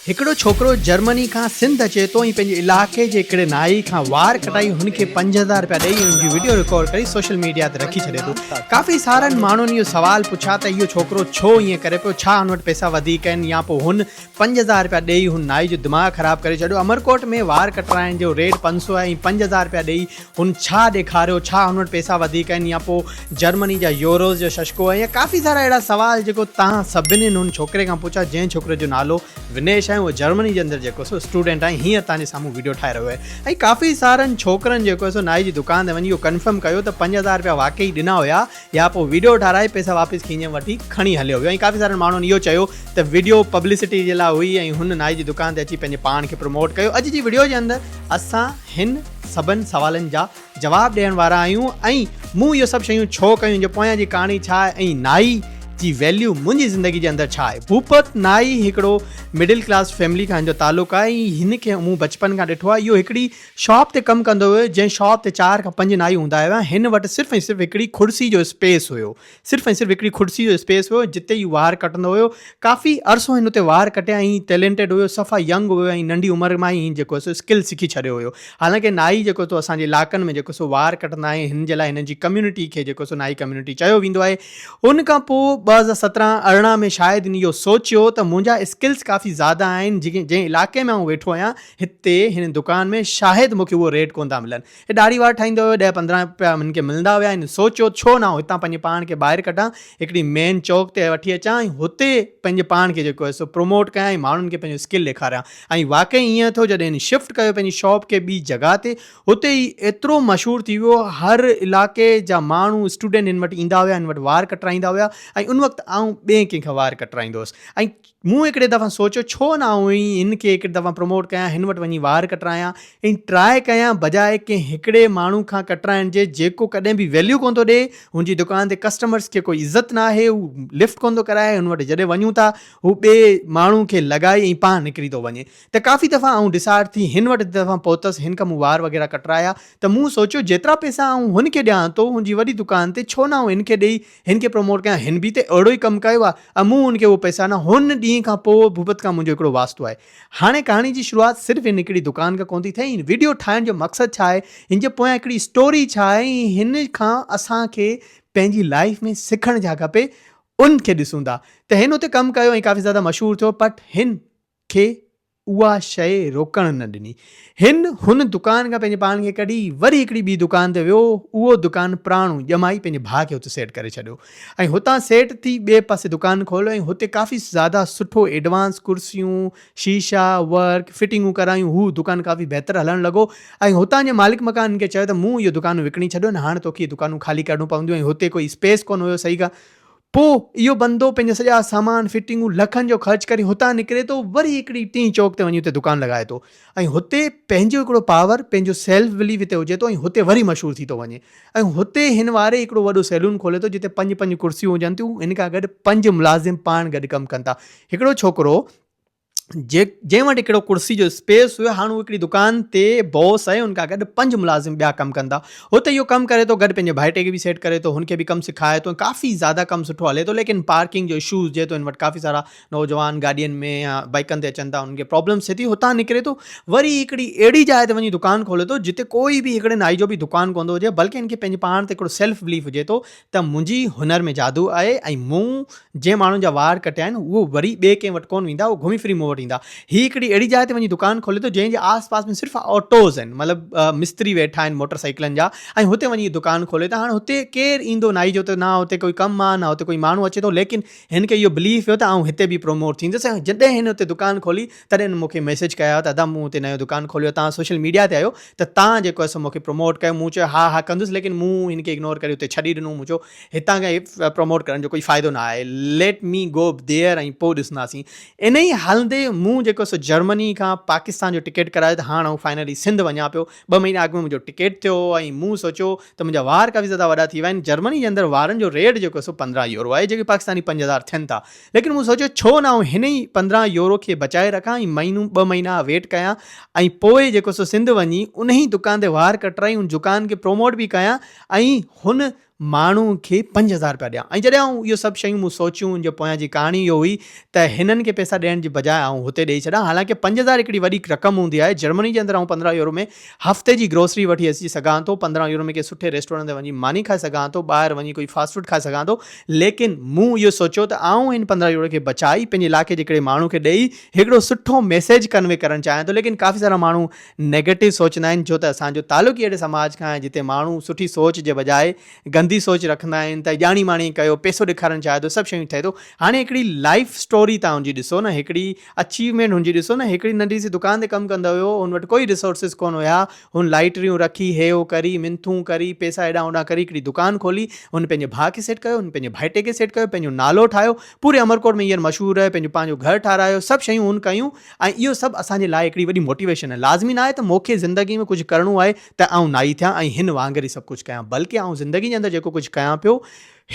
هڪڙو ڇوڪرو جرمني کان سنڌ اچي ٿو ۽ پنهنجي علائقي جي هڪڙي نائي کان وار ڪٽائي هن کي 5000 رپيا ڏئي ۽ ان جي وڊيو رڪارڊ ڪري سوشل ميڊيا تي رکي ڇڏي ٿو. ڪافي سارن ماڻهن اهو سوال پڇيا ته اهو ڇوڪرو ڇو ائين ڪري پيو ڇا هن وٽ پئسا وڌيڪ آهن يا پوء هن 5000 رپيا ڏئي هن نائي جو دماغ خراب ڪري ڇڏيو. امرڪوٽ ۾ وار ڪٽرائڻ جو ريٽ 500 آهي ۽ 5000 رپيا ڏئي هن ڇا ڏيکاريو ڇا هن وٽ پئسا وڌيڪ آهن يا پوء جرمني جا يوروز جو ششڪو آهي يا ڪافي سارا اهڙا سوال جيڪو توهان سڀني هن ڇوڪري کان پڇيا جنهن ڇوڪري جو نالو ونيش آهي اهو جرمني جي اندر جيڪو سو اسٽوڊنٽ آهي هينئر توهان جي سامهون وڊيو ٺاهي رهيو آهي ۽ ڪافي سارن ڇوڪرن جيڪو سو نائي جي دڪان تي وڃي اهو ڪنفرم ڪيو ته 5000 رپيا واقعي ڏنا هيا يا پوء وڊيو ٺاهرائي پئسا واپس کينجهه وٺي کڻي هليو ويو ۽ ڪافي سارن ماڻهن اهو چيو ته وڊيو پبلسٽي جي لاء هئي ۽ هن نائي جي دڪان تي اچي پنهنجي پاڻ کي پروموٽ ڪيو اڄ جي وڊيو جي اندر اسان هن سڀن سوالن جا جواب ڏيڻ وارا آهيون ۽ مون اهو سڀ شيون ڇو ڪيون جو پويان جي ڪهاڻي ڇا آهي ۽ نائي جي ويليو منهنجي زندگي جي اندر ڇا آهي. ڀوپت نائي هڪڙو مڊل ڪلاس فيملي کان هن جو تعلق آهي ۽ هن کي مون بچپن کان ڏٺو آهي اهو هڪڙي شاپ تي ڪم ڪندو هيو جنهن شاپ تي چار کان پنج نائي هوندا هيا هن وٽ صرف ۽ صرف هڪڙي ڪرسي جو اسپيس هيو صرف ۽ صرف هڪڙي ڪرسي جو اسپيس هيو جتي هي وار ڪٽندو هيو. ڪافي عرصو هن اتي وار ڪٽيا ۽ ٽيلينٽيڊ هيو صفا ينگ هيو ۽ ننڍي عمر مان ئي هن جيڪو سو اسڪل سکي ڇڏيو هيو. حالانڪه نائي جيڪو سو اسان جي علائقن ۾ جيڪو سو وار ڪٽندا آهن هن جي لاء هنن جي ڪميونٽي کي جيڪو سو نائي ڪميونٽي چيو ويندو آهي. ان کان پوء 2017 18 ۾ شايد هن اهو سوچيو ته منهنجا اسڪلس ڪافي زياده آهن جنهن علائقي ۾ آئون ويٺو آهيان هتي هن دڪان ۾ شايد مون کي اهو ريٽ ڪونه ٿا ملن. هي ڏاڙهي وار ٺاهيندو هيو، ڏهه 15 رپيا هن کي ملندا هيا. هن سوچيو ڇو نه آئون هتان پنهنجي پاڻ کي ٻاهر ڪڍان، هڪڙي مين چوڪ تي وٺي اچان ۽ هتي پنهنجي پاڻ کي جيڪو آهي سو پروموٽ ڪيان ۽ ماڻهن کي پنهنجو اسڪل ڏيکاريان ۽ واقعي ائين ٿيو جڏهن هن شفٽ ڪيو پنهنجي شاپ کي ٻي جڳهه تي هتي هي ايترو مشهور ٿي ويو هر علائقي جا ماڻهو اسٽوڊنٽ هن وٽ ايندا هيا هن وٽ وار ڪٽرائيندا هيا ۽ ان وقت آئون ٻئي ڪنهن کان وار ڪٽرائيندو هوس ۽ مون هڪڙي دفعا سوچيو ڇو نه آئون ئي هن کي هڪڙي دفعا پروموٽ ڪيان هن وٽ وڃي وار ڪٽرايان ۽ ٽراء ڪيان بجاء ڪنهن هڪڙي ماڻهو کان ڪٽرائڻ جي جيڪو ڪڏهن به ويليو ڪونه ٿو ڏئي هن جي دڪان تي ڪسٽمرس کي ڪوئي عزت نه آهي هو لفٽ ڪونه ٿو ڪرائي هن وٽ جڏهن وڃون ٿا هو ٻئي ماڻهو کي لڳائي ۽ پاڻ نڪري ٿو وڃي ته ڪافي دفعا آئون ڊسهارٽ ٿي هن وٽ دفعا پهتس هن کان مون وار وغيره ڪٽرايا ته مون سوچيو جيترا پئسا آئون هن کي ڏيان ٿو هن جي وڏي دڪان تي ڇو نه آئون هن کي ڏئي هن کي پروموٽ ڪيان هن به ته اهڙو ئي ڪم ڪيو آهي ۽ مون هن کي اهو پئسا ڏنا هن ڏينهن کان پوء ڀوپت کان منهنجو هڪڙو واسطو آهي هاڻي ڪهاڻي جي شروعات صرف هن هڪڙي دڪان کان ڪونه ٿي ٿئي هن وڊيو ٺاهڻ جو مقصد ڇا آهي هن جي پويان هڪڙي اسٽوري ڇا آهي ۽ هن کان اسان کي پنهنجي لائف ۾ سکڻ ڇا کپي ان کي ڏسون ٿا ته هن اتي ڪم ڪيو ۽ ڪافي زياده مشهور ٿيو پٽ هن کي اها شيء روڪڻ نه ڏني. هن هن دڪان کان پنهنجي پاڻ کي ڪڍي وري هڪڙي ٻي دڪان تي ويو. اهو دڪان پراڻو ڄمائي پنهنجي ڀاء کي اتي سيٽ ڪري ڇڏيو ۽ هتان سيٽ ٿي ٻئي پاسي دڪان کوليو ۽ هتي ڪافي زياده سٺو ايڊوانس ڪرسيون، شيشا، ورڪ، فٽنگون ڪرايون. هو دڪان ڪافي بهتر هلڻ لڳو ۽ هتان جي مالڪ مڪان هن کي چيو ته مون اهو دڪانون وڪڻي ڇڏيو آهن هاڻ توکي اهي دڪانون خالي ڪرڻيون پونديون ۽ هتي ڪوئي اسپيس ڪونه هيو صحيح کان پوء اهو بندو پنهنجا سڄا سامان، فٽنگون، لکن جو خرچ ڪري هتان نڪري ٿو، وري هڪڙي ٽئين چوڪ تي وڃي اتي دڪان لڳائي ٿو ۽ هتي پنهنجو هڪڙو پاور، پنهنجو سيلف بليف هتي هجي ٿو ۽ هتي وري مشهور ٿي ٿو وڃي ۽ هتي هن واري هڪڙو وڏو سيلون کولي ٿو جتي پنج پنج ڪرسيون هجن ٿيون، هن کان گڏ پنج ملازم پاڻ گڏ ڪم ڪن ٿا. هڪڙو ڇوڪرو. جنهن وٽ هڪڙو ڪرسي جو اسپيس هيو هاڻ هو هڪڙي دڪان تي باس آهي ان کان گڏ پنج ملازم ٻيا ڪم ڪن ٿا هتي اهو ڪم ڪري ٿو گڏ پنهنجي ڀائٽي کي به سيٽ ڪري ٿو هن کي به ڪم سکائي ٿو ڪافي زياده ڪم سٺو هلي ٿو ليڪن پارڪنگ جو اشوز جي ٿو هن وٽ ڪافي سارا نوجوان گاڏين ۾ يا بائيڪن تي اچن ٿا انهن کي پرابلمس ٿئي ٿي هتان نڪري ٿو وري هڪڙي اهڙي جاء تي وڃي دڪان کولي ٿو جتي ڪوئي به هڪڙي نائي جو به دڪان ڪونه ٿو هجي بلڪه هن کي پنهنجي پاڻ تي هڪڙو سيلف بليف هجي ٿو ته منهنجي هنر ۾ جادو آهي ۽ مون جنهن ماڻهن جا وار ڪٽيا آهن اهو وري ٻئي ڪنهن وٽ ڪونه ويندا اهو گهمي ڦري مون وٽ ايندا. هي هڪڙي اهڙي جاء تي وڃي دڪان کولي ٿو جنهن جي آس پاس ۾ صرف آٽوز آهن مطلب مستري ويٺا آهن موٽر سائيڪلن جا ۽ هتي وڃي دڪان کولي ٿو هاڻ هتي ڪير ايندو نائي جو ته نه هتي ڪوئي ڪم آهي نه هتي ڪوئي ماڻهو اچي ٿو ليڪن هن کي اهو بليف هيو ته آئون هتي به پروموٽ ٿيندس ۽ جڏهن هن اتي دڪان کولي تڏهن هن مون کي ميسيج ڪيا ته ادا مون هتي نيو دڪان کوليو آهي توهان سوشل ميڊيا تي آهيو ته توهان جيڪو آهي سو مون کي پروموٽ ڪيو مون چيو ها ها ڪندس ليڪن مون هن کي اگنور ڪري اتي ڇڏي ڏنو مون چيو هتان کان پروموٽ ڪرڻ جو ڪوئي فائدو نه آهي ليٽ مي گو there ۽ پوء ڏسنداسين انهي هلندي مون جيڪو سو جرمني کان پاڪستان جو ٽڪيٽ ڪرايو ته هاڻ آئون فائنلي سنڌ وڃان پيو ٻه مهينا اڳ ۾ منهنجو ٽڪيٽ ٿيو هو ۽ مون سوچيو ته منهنجا وار ڪافي زياده وڏا ٿي ويا آهن جرمني جي اندر وارن جو ريٽ جيڪو سو 15 يورو آهي جيڪي پاڪستاني 5000 ٿين ٿا ليڪن مون سوچيو ڇو نه آئون هن ئي 15 يورو کي بچائي رکان ۽ مهينو ٻه مهينا ويٽ ڪيان ۽ پوء جيڪو سو سنڌ وڃي انهي دڪان تي وار ڪٽرائي ان دڪان کي پروموٽ به ڪيان ۽ هن ماڻهو کي 5000 رپيا ڏيان ۽ جڏهن آئون اهو سڀ شيون مون سوچيون ان جي پويان جي ڪهاڻي اهو هئي ته هنن کي پئسا ڏيڻ جي بجاء آئون هتي ڏيئي ڇڏان حالانڪه 5000 هڪڙي وڏي رقم هوندي آهي جرمني جي اندر آئون 15 يورو ۾ هفتي جي گروسري وٺي اچي سگهان ٿو 15 يورو ۾ ڪنهن سٺي ريسٽورنٽ تي وڃي ماني کائي سگهان ٿو ٻاهر وڃي ڪوئي فاسٽ فوڊ کائي سگهان ٿو ليڪن مون اهو سوچيو ته آئون هن 15 يورو کي بچائي پنهنجي علائقي جي هڪڙي ماڻهو کي ڏيئي هڪڙو سٺو ميسيج ڪنوي ڪرڻ چاهيان ٿو ليڪن ڪافي سارا ماڻهو نيگيٽو سوچندا آهن ڇو ته اسان جو تعلق ئي اهڙي سماج کان آهي جتي ماڻهو سٺي سوچ جي بجاء گندي سوچ رکندا آهن ته ڄاڻي ماڻي ڪيو پئسو ڏيکارڻ چاهي ٿو سڀ شيون ٿئي ٿو هاڻي هڪڙي لائف اسٽوري تان هن جي ڏسو نه هڪڙي اچيومينٽ هن جي ڏسو نه هڪڙي ننڍي سي دڪان تي ڪم ڪندو هيو هن وٽ ڪوئي ريسورسز ڪونه هيا هن لائٽريون رکي هي هو ڪري منٿون ڪري پئسا هيڏانهن هوڏانهن ڪري هڪڙي دڪان کولي هن پنهنجي ڀاء کي سيٽ ڪيو هن پنهنجي ڀائٽي کي سيٽ ڪيو پنهنجو نالو ٺاهيو پوري امرڪوٽ ۾ هينئر مشهور آهي پنهنجو پنهنجو گهر ٺارايو سڀ شيون هن ڪيون ۽ اهو سڀ اسان جي لاء هڪڙي وڏي موٽيويشن آهي. لازمي ناهي ته مون کي زندگي ۾ ڪجهه ڪرڻو آهي ته آئون نائي ٿيان ۽ هن وانگر ئي سڀ ڪجهه ڪيان بلڪه آئون زندگي جي اندر جيڪو ڪجهه ڪيان پيو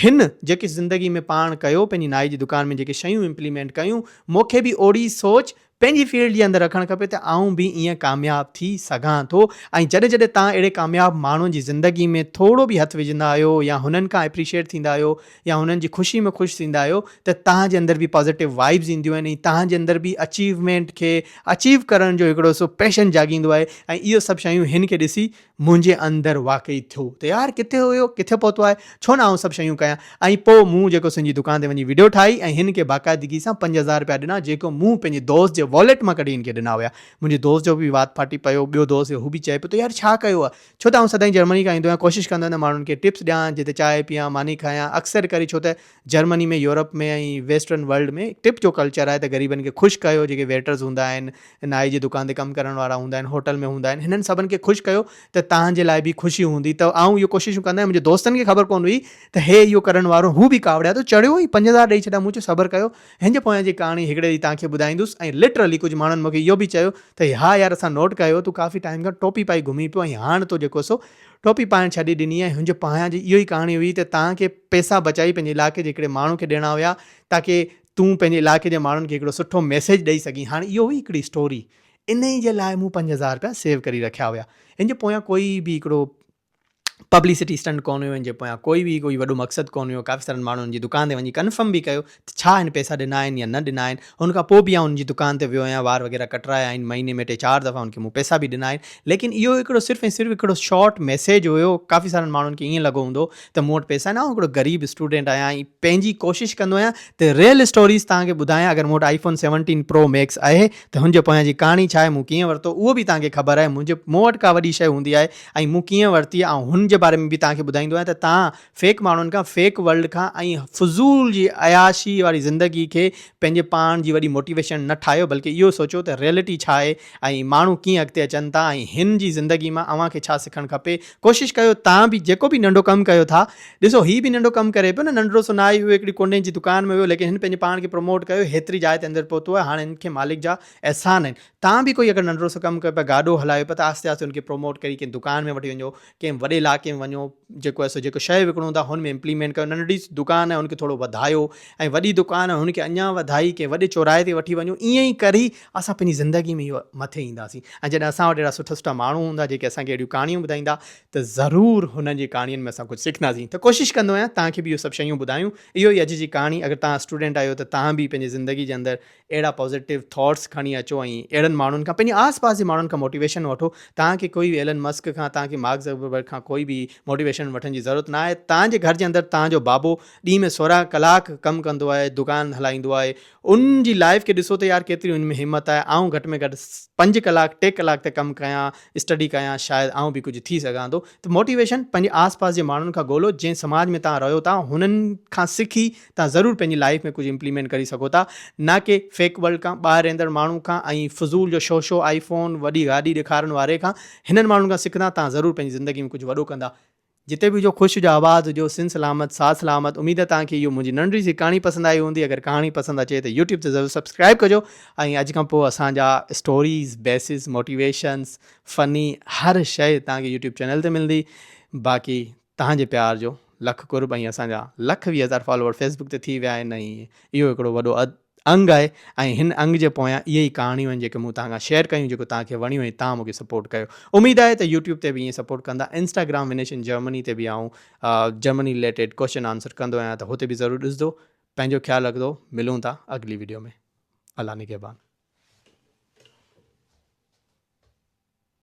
هن جيڪي زندگي ۾ پاڻ ڪيو پنهنجي نائي جي دڪان ۾ جيڪي شيون امپليمينٽ ڪيون مون کي به اوڙي سوچ پنهنجي فيلڊ جي اندر رکڻ کپي ته آئون به ائين ڪامياب ٿي سگهان ٿو ۽ جڏهن جڏهن توهان اهڙي ڪامياب ماڻهن جي زندگي ۾ ٿورو به هٿ وجهندا آهيو يا هنن کان اپريشيٽ ٿيندا آهيو يا هنن جي خوشي ۾ خوش ٿيندا آهيو ته توهان جي اندر به پازيٽو وائبز اينديون آهن ۽ توهان جي اندر به اچيومينٽ کي اچيو ڪرڻ جو هڪڙو سو پيشن جاڳيندو آهي ۽ اهو سڀ شيون هن کي ڏسي منهنجي اندر واقعي ٿيو ته يار ڪٿي هيو ڪٿي پهتو آهي ڇو نه آئون سڀ شيون ڪيان ۽ پوء مون جيڪو سنجي دڪان تي وڃي وڊيو ٺاهي ۽ هن کي باقاعدگي سان 5000 رپيا ڏنا جيڪو مون پنهنجي دوست جي واليٽ مان ڪڍي هن کي ڏنا هيا منهنجي دوست جو به وات ڦاٽي پيو ٻيو دوست هو به چئي پيو ته يار ڇا ڪيو آهي ڇو ته آئون سدائين جرمني کان ايندو آهيان ڪوشش ڪندو آهيان ته ماڻهن کي ٽپس ڏيان جتي چانهه پيان ماني کايان اڪثر ڪري ڇو ته جرمني ۾ يورپ ۾ ۽ ويسٽرن ورلڊ ۾ ٽپ جو ڪلچر آهي ته غريبن کي خوش ڪيو جيڪي ويٽرز هوندا آهن نائي جي دڪان تي ڪم ڪرڻ وارا هوندا آهن هوٽل ۾ هوندا آهن هنن سڀن کي خوش ڪيو ته توهان جي لاء به خوشي هوندي ته آئون اهو ڪوششون ڪندو آهيان منهنجي دوستن کي خبر ڪونه هئي ته هي اهو ڪرڻ وارو هو به ڪاوڙيا ته چڙهيو ئي 5000 ڏئي ڇڏيا مون چيو صبر ڪيو هن جي پويان جي ڪهاڻي هڪڙي ڏينهن توهان کي ٻڌائيندس ۽ لٽرلي ڪجهه ماڻهن مون کي اهو به چيو ته ها يار اسان نوٽ ڪيو تون ڪافي ٽائيم کان ٽوپي پائي گهمين پيو ۽ هاڻ تو جيڪو سو ٽوپي پائڻ ڇڏي ڏني ۽ هن جي پويان جي اهو ئي ڪهاڻي هئي ته توهان کي پئسا بچائي پنهنجي علائقي جي هڪڙي ماڻهو کي ڏيڻا هيا تاڪه تون پنهنجي علائقي جي ماڻهن کي هڪڙو سٺو ميسيج ڏئي سگهين هاڻ اهو هئي هڪڙي اسٽوري انهي جي لاء مون 5000 رپيا سيو ڪري رکيا هيا هن جي پويان ڪوئي به هڪڙو پبلسٽي اسٽنٽ ڪونه هيو ان جي پويان ڪوئي به ڪوئي وڏو مقصد ڪونه هيو ڪافي سارن ماڻهن ان جي دڪان تي وڃي ڪنفرم به ڪيو ته ڇا هن پئسا ڏنا آهن يا نه ڏنا آهن ان کان پوء به آئون ان جي دڪان تي ويو آهيان وار وغيره ڪٽرايا آهن مهيني ۾ ٽي چار دفعا ان کي مون پئسا به ڏنا آهن ليڪن اهو هڪڙو صرف ۽ صرف هڪڙو شارٽ ميسيج هيو ڪافي سارن ماڻهن کي ائين لڳو هوندو ته مون وٽ پئسا آهن آئون هڪڙو غريب اسٽوڊنٽ آهيان ۽ پنهنجي ڪوشش ڪندو آهيان ته ريئل اسٽوريز توهان کي ٻڌايان اگر مون وٽ آئي فون سيونٽين پرو ميڪس آهي ته هن جي پويان جي ڪهاڻي ڇا آهي مون ڪيئن ورتو اهو به توهان کي خبر آهي منهنجي مون وٽ ڪا وڏي شيء هوندي آهي ۽ مون ڪيئن ورتي آئون هن جي باري ۾ به توهان کي ٻڌائيندو آهيان ته توهان فيڪ ماڻهن کان فيڪ ورلڊ کان ۽ فضول جي عياشي واري زندگي کي پنهنجي پاڻ جي وڏي موٽيويشن نه ٺاهيو بلڪه اهو سوچو ته ريئلٽي ڇا آهي ۽ ماڻهو ڪيئن اڳتي اچن ٿا ۽ هن جي زندگي مان اوهان کي ڇا سکڻ کپي ڪوشش ڪيو توهان به جيڪو به ننڍو ڪم ڪيو ٿا ڏسو هي به ننڍو ڪم ڪري پيو نه ننڍڙو سو نه آهي اهو هڪڙي ڪونڊين جي دڪان ۾ ويو ليڪن هن پنهنجي پاڻ کي پروموٽ ڪيو هيتري جاء تي اندر پهتو آهي هاڻي هن کي مالڪ جا احسان آهن توهان به ڪوئي اگر ننڍڙو سو ڪم ڪيو پيا گاڏو هلايو پيا ته آهستي آهستي ان کي پروموٽ ڪري ڪنهن دڪان ۾ وٺي وڃو ڪنهن وڏي علائقي ۾ وڃو جيڪو آهي سو جيڪو شيء وڪڻو ٿا هن ۾ امپليمينٽ ڪيو ننڍڙي دڪان آهي ان کي ٿورو وڌايو ۽ وڏي دڪان آهي هن کي اڃا وڌائي ڪنهن وڏي چوراهي تي وٺي وڃو ائين ئي ڪري اسان پنهنجي زندگي ۾ اهو مٿي اينداسين ۽ جڏهن اسان وٽ اهڙا سٺا سٺا ماڻهو هوندا جيڪي اسان کي اهڙيون ڪهاڻيون ٻڌائيندا ته ضرور هنن جي ڪهاڻين ۾ اسان ڪجهه سکنداسين ته ڪوشش ڪندو آهيان توهان کي به اهو سڀ شيون ٻڌايون اهو ئي اڄ جي ڪهاڻي اگر توهان اسٽوڊنٽ آهيو ته توهان به پنهنجي زندگي جي اندر اهڙا پازيٽو ٿاٽس کڻي اچو ۽ اهڙن ماڻهن کان پنهنجي آس پاس جي ماڻهن کان موٽيويشن وٺو توهان کي ڪوئي به ايلن مسڪ کان توهان کي مارڪ زڪربرگ کان ڪوئي به موٽيويشن وٺڻ جي ضرورت نه آهي توهان جي گهر جي اندر توهان جو بابو ڏينهن ۾ 16 ڪلاڪ ڪم ڪندو آهي دڪان هلائيندو آهي ان جي لائف کي ڏسو ته يار ڪيتري ان ۾ همت آهي آئون گهٽ ۾ گهٽ پنج ڪلاڪ ٽي ڪلاڪ ته ڪم ڪيان اسٽڊي ڪيان شايد آئون به ڪجهه ٿي سگهان ٿو ته موٽيويشن پنهنجي آس پاس جي ماڻهن کان ڳولو جنهن سماج ۾ توهان رهيو ٿا هنن کان سکي توهان ضرور پنهنجي لائيف ۾ ڪجهه امپليمينٽ ڪري سگهو ٿا نه ڪي فيڪ ورلڊ کان ٻاهر رهندڙ ماڻهو کان ۽ فضول جو شو شو آئي فون وڏي گاڏي ڏيکارڻ واري کان هنن ماڻهن کان سکندا توهان ضرور پنهنجي زندگي ۾ ڪجهه وڏو ڪندا جتي به هجو خوش هجو آباد هجو سنڌ سلامت ساٿ سلامت اميد ته توهان کي اهو منهنجي ننڍڙي سي ڪهاڻي پسند آئي هوندي اگر ڪهاڻي پسند اچي ته يوٽيوب تي ضرور سبسڪرائب ڪجو ۽ اڄ کان پوء اسان جا اسٽوريز بيسز موٽيويشنز فني هر شيء توهان کي يوٽيوب چينل تي ملندي باقي توهان جي پيار جو لک قرب ۽ اسان جا لک 20 هزار فالوور فيس بڪ تي ٿي ويا آهن ۽ اهو هڪڙو وڏو انگ آهي ۽ هن انگ جي پويان اهي ئي ڪهاڻيون آهن جيڪي مون توهان کان شيئر ڪيون جيڪو توهان کي وڻيون ۽ توهان مون کي سپورٽ ڪيو. اميد آهي ته يوٽيوب تي به ائين سپورٽ ڪندا. انسٽاگرام ونيش ان جرمني تي به آئون جرمني رليٽيڊ ڪوئسچن آنسر ڪندو آهيان ته هتي به ضرور ڏسجو. پنهنجو خيال رکجو ملون ٿا اڳلي وڊيو ۾ الله نگهبان.